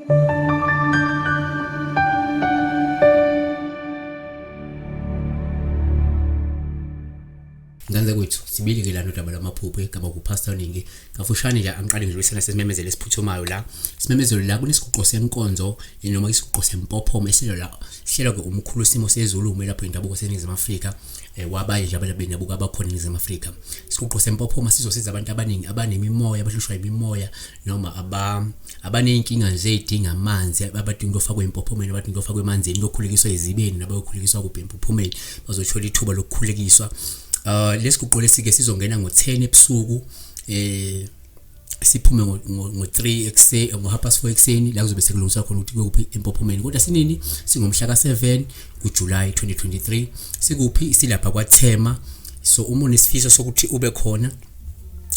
Ngane kwethu sibili ke lana udaba lwamaphupho igama kuPastor Ningi. Kafushane nje angiqale ngidlulisela sesimemezelo esiphuthumayo la. Isimemezelo la kunesiguqo senkonzo noma isiguqo sempophoma ehlelo la hlelwa ke umkhulu simo sezulu umelaphi wendabuko seNingizimu Afrika wabanye nje abantu bendabuko abakhona eNingizimu Afrika. Isiguqo sempophoma sizosiza abantu abaningi abanemimoya abahlushwa imimoya noma aba abaney'nkinga nje ey'dinga amanzi abadinga ukuyofakwa empophomeni abadinga ukuyofakwa emanzini kuyokhulekiswa ezibeni nabayokhulekiswa kuphi empophomeni bazothola ithuba lokukhulekiswa. Lesiguqo lesi-ke sizongena ngo-10 ebusuku siphume ngo-3 ekuseni, ngo-4:30 ekuseni, la kuzobe sekulungiswa khona ukuthi kuyophi empophomeni. Kodwa sinini? Singomhla ka-7 kuJuly 2023. Sikuphi? Silapha kwaThema. So uma unesifiso sokuthi ube khona,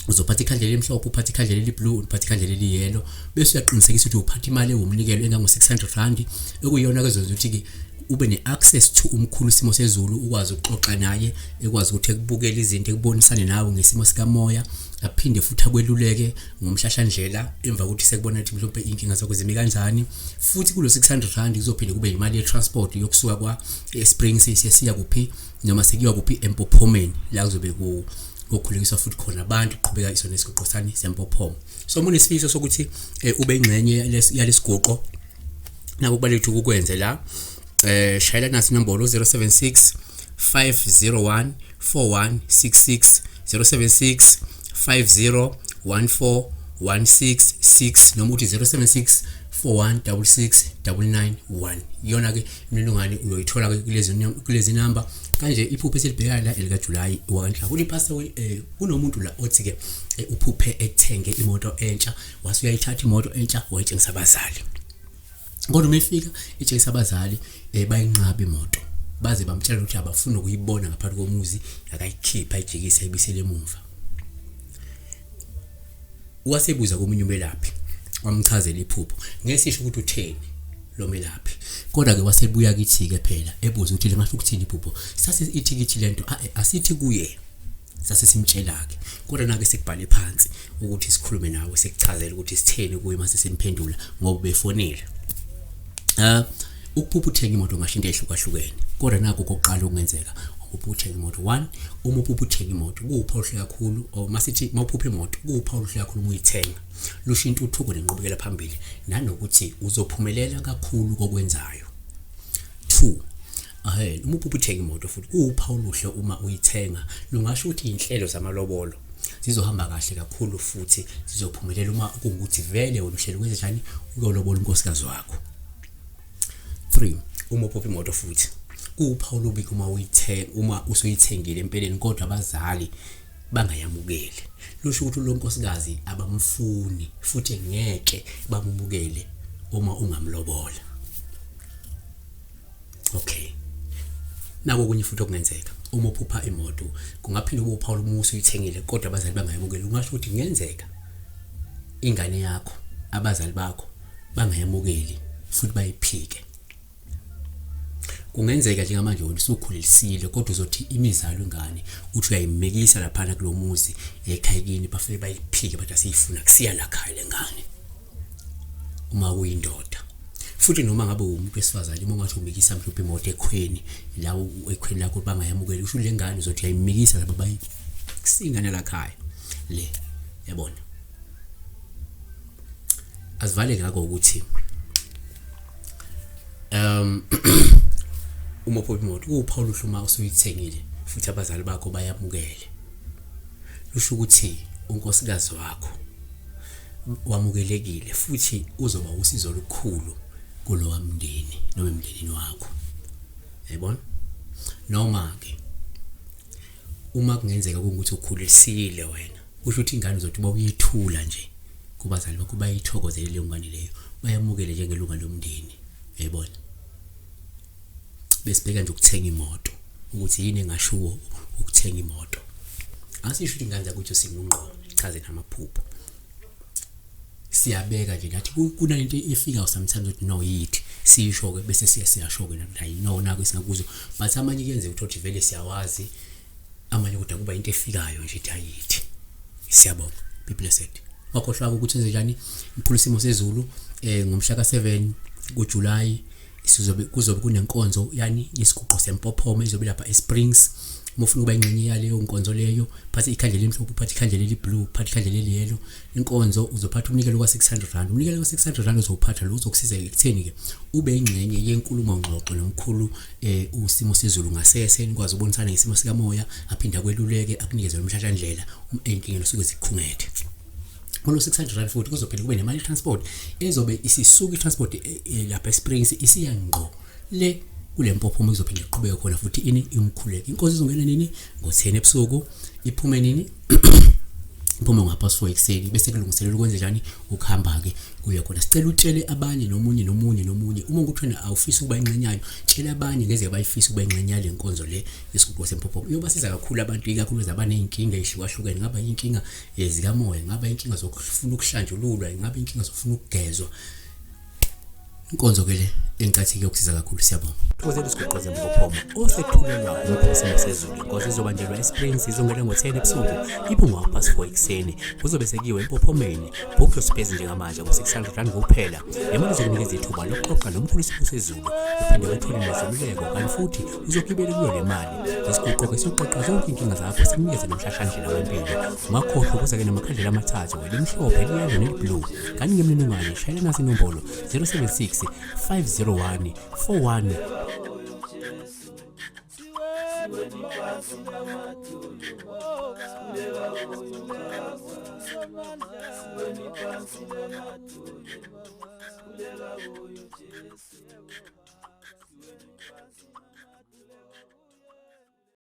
uzophatha ikhandlela elimhlophe, uphathe ikhandlela eliblue, uphathe ikhandlela eliyellow, bese uyaqinisekisa ukuthi uphatha imali ewumnikelo engango-600 rand, okuyiyona ke ezokwenza ukuthi-ke ube ne-access to umkhulu isimo sezulu, ukwazi ukuxoxa naye, ekwazi ukuthi ekubukele izinto, ekubonisane nawe ngesimo sikamoya, aphinde futhi akweluleke ngomhlahlandlela emva kokuthi sekubona ukuthi mhlawumbe iy'nkinga zakho zimi kanjani. Futhi kulo 600 rand kuzophinde kube imali ye-transport yokusuka kwa-Springs sesiya kuphi noma sekuyiwa kuphi empophomeni, la kuzobe kokhulekiswa futhi khona abantu, kuqhubeka isona isiguqo sani sempophomo. So uma unesifiso sokuthi ube ingxenye yalesiguqo, nako kubalulekile ukuthi ukwenze la. Shayela nasi inombolo 076 501 4166, 076 5014 166, noma uthi 076 4166 991. Iyona ke imininingwane uyoyithola ke kulezi namba. Kanje iphupho esilibhekayo la elika July wakanhla. Kuthi pastor kunomuntu la othi ke uphuphe ethenge imoto entsha, wase uyayithatha imoto entsha wayitshengisa abazali. Kodwa uma efika etshengisa abazali, bayinqaba imoto, baze bamtshela ukuthi abafuni ukuyibona ngaphansi komuzi, akayikhipha ayijikise ayibisele emuva. Wasebuza komunye umelaphi, wamchazela iphupho, ngeke sisho ukuthi utheni lo melaphi, kodwa ke wasebuya kithi ke phela ebuza ukuthi lingasho ukuthini iphupho. Sase ithi kithi lento asithi kuye, sase simtshela ke, kodwa nake sikubhale phansi ukuthi sikhulume nawe, sikuchazele ukuthi sitheni kuye mase simphendula ngoba befonile. Ukuphupha uthenga imoto ngasho into ehlukahlukene, kodwa nakho okokuqala okungenzeka uphupha uthenga imoto. 1, uma uphupha uthenga imoto kuwuphawu oluhle kakhulu, or masithi mawuphupha imoto kuwuphawu oluhle kakhulu uma uyithenga, lusho intuthuko nenqubekela phambili, nanokuthi uzophumelela kakhulu kokwenzayo. 2, uma uphupha uthenga imoto futhi kuwuphawu oluhle uma uyithenga, lungasho ukuthi iy'nhlelo zamalobolo zizohamba kahle kakhulu futhi zizophumelela uma kuwukuthi vele wena uhlele ukwenze njani ukuyolobola unkosikazi wakho. 3, uma uphupha imoto futhi kuwuphawu olubi uma uyithenga, uma usuyithengile empeleni kodwa abazali bangayamukeli, lusho ukuthi lo nkosikazi abamfuni futhi ngeke bamumukele uma ungamlobola. Okay, nako okunye futhi okungenzeka uma uphupha imoto, kungaphinde kube uphawu uma usuyithengile kodwa abazali bangayamukeli, ungasho ukuthi kungenzeka ingane yakho abazali bakho bangayamukeli futhi bayiphike. Kungenzeka njengamanje wena usukhulelisile kodwa uzothi imizalo ingane uthi uyayimikisa laphana kulomuzi ekhaya kini, bafike bayiphike bathi asiyifuna kusiya la khaya lengane uma kuyindoda. Futhi noma ngabe umuntu wesifazane, uma ungathi umikisa mhlawumbe imoto ekhweni la ekhweni lakho bangayamukeli, kusho le ngane uzothi uyayimikisa laba bayisingane la khaya le, yabona. Asivale ngakho ukuthi uma uphupha imoto kuwuphawu oluhle uma usuyithengile futhi abazali bakho bayamukele, lusho ukuthi unkosikazi wakho wamukelekile futhi uzoba usizo olukhulu kulowa mndeni noma emndenini wakho, yayibona. Noma ke uma kungenzeka ukuthi ukhulisile wena, kusho ukuthi ingane uzothi uma uyithula nje kubazali bakho bayithokozele leyo ngane leyo, bayamukele njengelunga lomndeni, yayibona. Besibheka nje ukuthenga imoto ukuthi yini engashiwo ukuthenga imoto. Asisho ukuthi ingane zakuthi singungqo chaze namaphupho, siyabeka nje nathi kunalento efika sometimes ukuthi no yithi sisho ke, bese siya siyasho ke nathi hayi no nako singakuzwa, but amanye kuyenzeka ukuthi vele siyawazi amanye, kodwa kuba into efikayo nje ithi ayithi. Siyabonga, be blessed. Ungakhohlwa ukuthi enze njani mkhulu isimo sezulu ngomhla ka-7 kuJuly sizobe kuzobe kunenkonzo yani yesiguqo sempophoma izobe lapha eSprings. Uma ufuna ukuba ingxenye yaleyo nkonzo leyo, phatha ikhandlela elimhlophe, uphathe ikhandlela eliblue, uphathe ikhandlela eliyelo. Inkonzo uzophatha umnikelo ka-600 rand. Umnikelo ka-600 rand uzowuphatha lo uzokusiza ekutheni-ke ube ingxenye yenkulumo ngxoxo nomkhulu usimo sezulu ngasese, nikwazi ukubonisana ngesimo sikamoya, aphinde akweluleke, akunikeze nomhlahlandlela ey'nkingeni osuke zikukhungethe. Kulo 600 rand futhi kuzophinde kube nemali transport ezobe isisuka i-transport lapha eSprings isiya ngqo le kule mpophoma, izophinde iqhubeke khona futhi ini imkhuleko. Inkosi izongena nini? Ngo-10 ebusuku, iphume nini? Iphume ngapha 4 ekuseni, bese kulungiselelwa ukwenze njani? Ukuhamba-ke kuya khona. Sicela utshele abanye, nomunye nomunye nomunye. Uma ukuthi wena awufisi ukuba ingxenye yayo, tshela abanye, ngeze bayifisa ukuba ingxenye yale nkonzo le yesiguqo sempophomo. Iyobasiza kakhulu abantu, ikakhulukazi abaney'nkinga ey'hlukahlukene, ngaba iy'nkinga zikamoya, ngaba iy'nkinga zokufuna ukuhlanjululwa, ingaba iy'nkinga zokufuna ukugezwa. Inkonzo ke le engicathi kuyokusiza kakhulu. Siyabonga. Thokozela isiguqo zempophomo osethulelwa umkhosi sezulu. Inkonzo izobanjelwa eSprings, izongena ngo-10 ebusuku, iphume ngo-4 ekuseni. Kuzobe sekuyiwe empophomeni. Book your space njengamanje ngo-600 rand kuphela. Le mali izokunikeza ithuba lokuxoxa nomkhulu isimo sezulu, uphinde uthole nezeluleko, kanti futhi uzogibela kuyo le mali. Lesiguqo-ke siyoqoqa zonke iy'nkinga zakho, sikunikeze nomhlahlandlela wempilo. Ungakhohlwa ukuza-ke namakhandlela amathathu, elimhlophe, eliyelo neliblue. Kanti ngemininingwane shayela nasi inombolo 076 501 41. Sikhuleka kuyo Jesu.